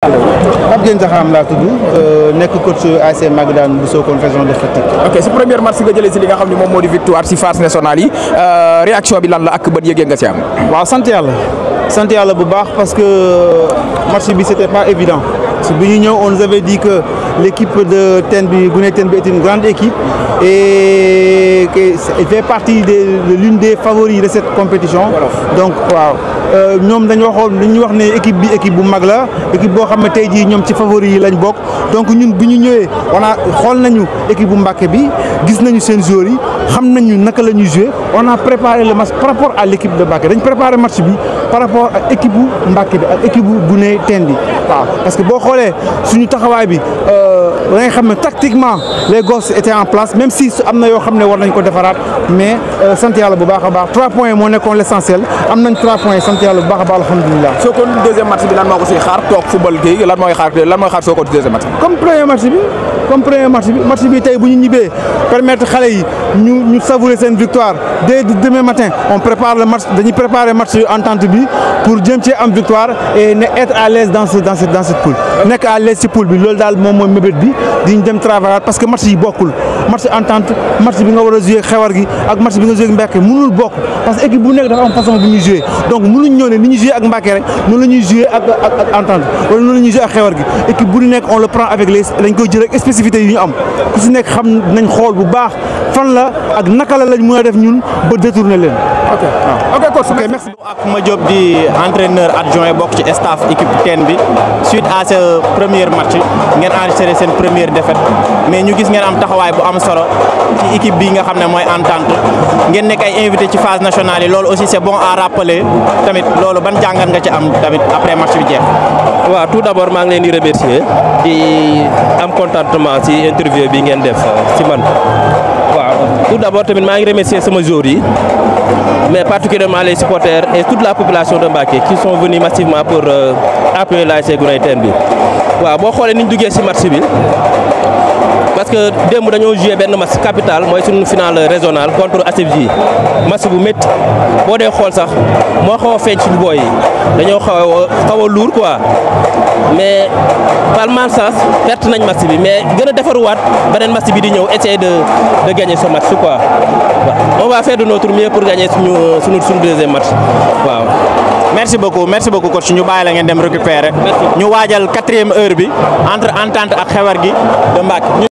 Pape Diène Diakham laa tudd nekk coach ASC Magadan bu Sokone région de Fatick. ok sa première match nga jëlee si li nga xam ne moom moo di victoire si phase nationale yi réaction bi lan la ak bët yëgee nga si am. waaw sant yàlla bu baax parce que match bi c'était pas évident parce que bi ñu ñëw on nous avait dit que l'équipe de Tenbi Guney Tenbi est une grande équipe et qu'elle fait partie de l'une des favoris de cette compétition. Donc waaw ñoom dañu wax ne équipe bi équipe bu mag la équipe boo xam ne tey jii ñoom ci favoris yi lañ bokk donc ñun bi ñu ñëwee xool nañu équipe bu Mbacké bi gis nañu seen joueurs yi xam nañu naka la ñuy jouer on a préparé le match par rapport à l'équipe de Mbacké dañ préparé match bi par rapport ak équipe bu Mbacké bi ak équipe bu Guney Tenbi waaw parce que boo xoolee suñu taxawaay bi da ngay xam ne tactiquement les gosses étaient en place même si am na yoo xam ne war nañ ko defaraat mais sant yàlla bu baax a baax 3 points moo nekkoon l'essentiel am nañ 3 points sant yàlla bu baax a baax alhamdulilah. Sokone deuxième match bi lan moo ko siy xaar toog football kii lan mooy xaar Sokone deuxième match bi. comme premier match bi tey bu ñu ñibbee permettre xale yi ñu savourer seen victoire dès demain matin on prépare le match dañuy préparer match entente bi pour jëm ci am victoire et être à l'aise dans cette poule. nekk à l'aise ci poule bi loolu daal moom mooy mébét bi diñ dem travailler parce que match yi bokkul match entente match bi nga war a jouer xewar gi ak match bi nga jouer ak Mbacké mënul bokk parce que équipe bu nekk dafa am façon bi ñuy jouer donc mënuñ ñëw ne ni ñuy jouer ak Mbacké rek noonu la ñuy jouer ak entente wala noonu la ñuy jouer ak xewar gi équipe bu nekk on le prend avec dañ koy jël ak spécificité yi ñu am ku si nekk xam nañ xool bu baax fan la ak naka la lañ mën a def ñun ba détourner leen. ok coach merci. ak ma Diop di entraîneur adjoint bokk ci staff équipe TEN bi suite à ce premier match ngeen enregistré seen première défaite mais ñu gis ngeen am taxawaay bu am solo ci équipe bi nga xam ne mooy entente ngeen nekk ay invité ci phase nationale yi loolu aussi c'est bon à rappeler tamit loolu ban jàngat nga ci am tamit après match bi jeex. waaw tout d'abord maa ngi leen di remercier di am contentement ci interview bi ngeen def ci man waaw tout d'abord tamit maa ngi remercier sama joueurs yi mais particulièrement les supporters et toute la population de Mbacké qui sont venus massivement pour appuyer l'ASC Guney Tenbi waaw boo xoolee ni ñu duggee ci match bi parce que démb dañoo joué benn match capital mooy suñu finale régionale contre ASFJ match bu métti boo dee xool sax moo xaw a feeñ suñu booy yi dañoo xaw a lourd quoi mais par malchance perte nañ match bi mais gën a defaruwaat beneen match bi di ñëw essayer de gagner ce match quoi on va faire de notre mieux pour gagner suñu deuxième match waaw. merci beaucoup coach ñu bàyyi la ngeen dem récupérer ñu waajal 4e heure bi entre entente ak xewar gi de Mbacké.